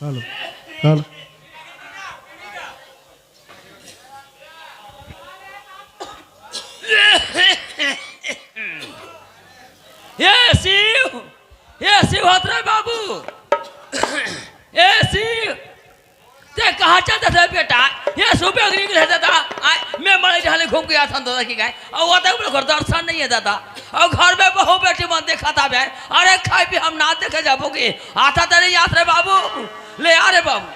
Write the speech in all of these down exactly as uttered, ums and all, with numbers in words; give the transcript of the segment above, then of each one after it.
Hello, hello. हे शिव, हे शिव हथराम बाबू, हे शिव, तें कहाँ चल देथस बेटा? ये सुबह अग्नि के रहता था, आय, मैं मड़ई डहर ले घूम के आथन दादा की गाय, अउ वो तक मोला दर्शन नइ हे दादा, अउ घर में बहू बेटी मन देखत हे बे, अरे खाय पी हम ना देखे जाबो कि, आथस तें नइ आथस रे बाबू। ले आ रे बाबू।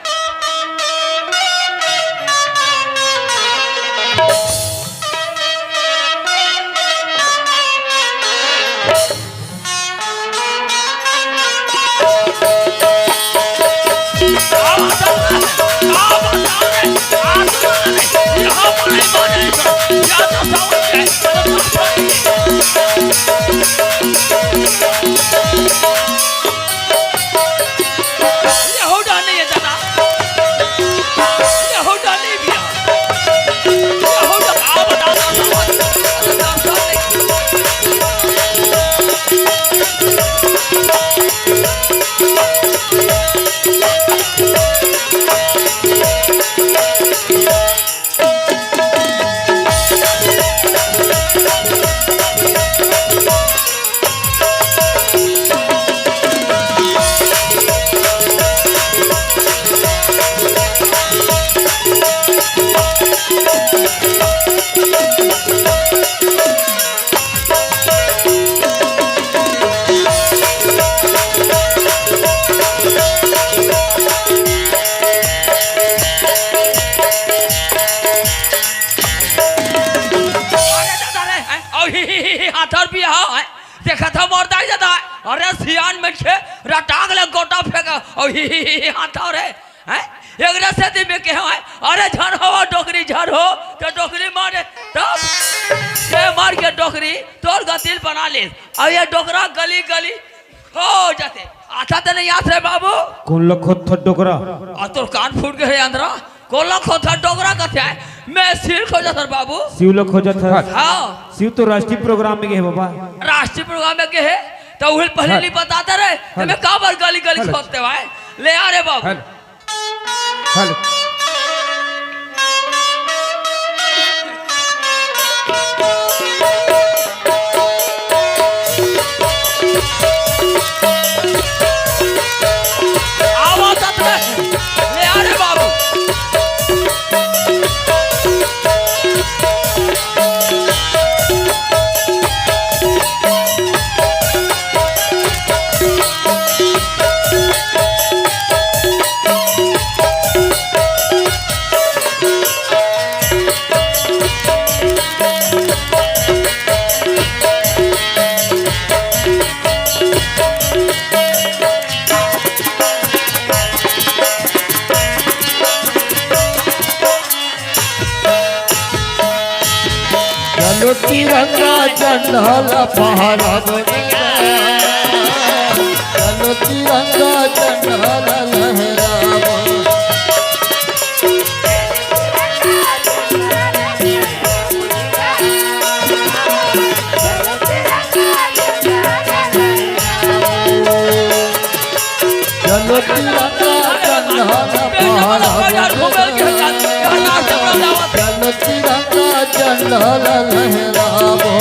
अरे दादा रे, हैं? अउ ही, ही, ही, ही, हाथर भी हा, हैं? देखत हस मोर दाई दादा, अरे सियान मनखे रटाक ले गोटा फेंक, अउ ही, ही, ही, ही, हाथर रे, हैं? एकरे सेती में कहे हंव, अरे झन हो डोकरी, झन हो, तें डोकरी मारे, तब तें मार के डोकरी तोर गतिल बना ले, अउ ये डोकरा गली गली हो जाथे। आथस तें नइ आथस रे बाबू? कोन ल खोदथस डोकरा? अउ तोर कान फूट गे हे अंदरा। कोन ल खोदथस डोकरा कथे आय? मैं शिव ल खोजथंव रे बाबू। शिव ल खोजथस? हाँ। शिव तो राष्ट्रीय प्रोग्राम में गे हे बाबा। राष्ट्रीय प्रोग्राम में गे हे? त उही ल पहली हाँ। नइ बताते रे। त हेलो। मैं काबर गली गली हेलो। खोदथंव आय? ले आ रे बाबू। हेलो। हेलो। आवाज आत हे। ले आ रे बाबू। चलो तिरंगा झंडा ला फहराबो रे, चलो तिरंगा झंडा ला लहराबो। चलो तिरंगा झंडा ला फहराबो रे। चलो तिरंगा झंडा ला लहराबो।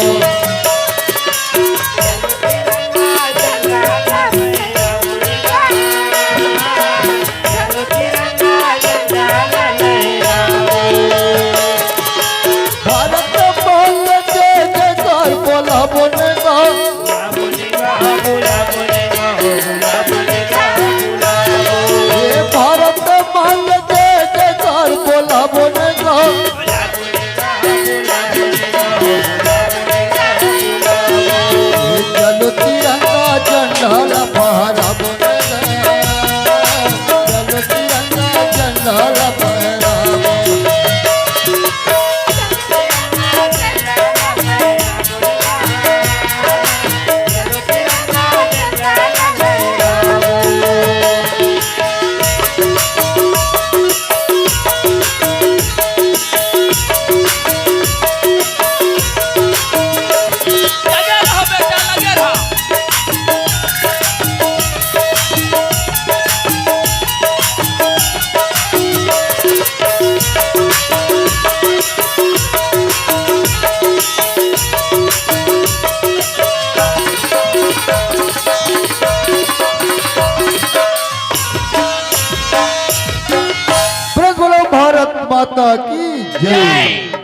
भारत माता के जयकार बोलाबो ने गा। ए भारत माता के जयकार बोलाबो ने गा। ए चलो तिरंगा झंडा ला फहराबो ने गा। चलो तिरंगा झंडा ला फहराबो। लगे रहो बेटा, लगे रहो। माता की जय।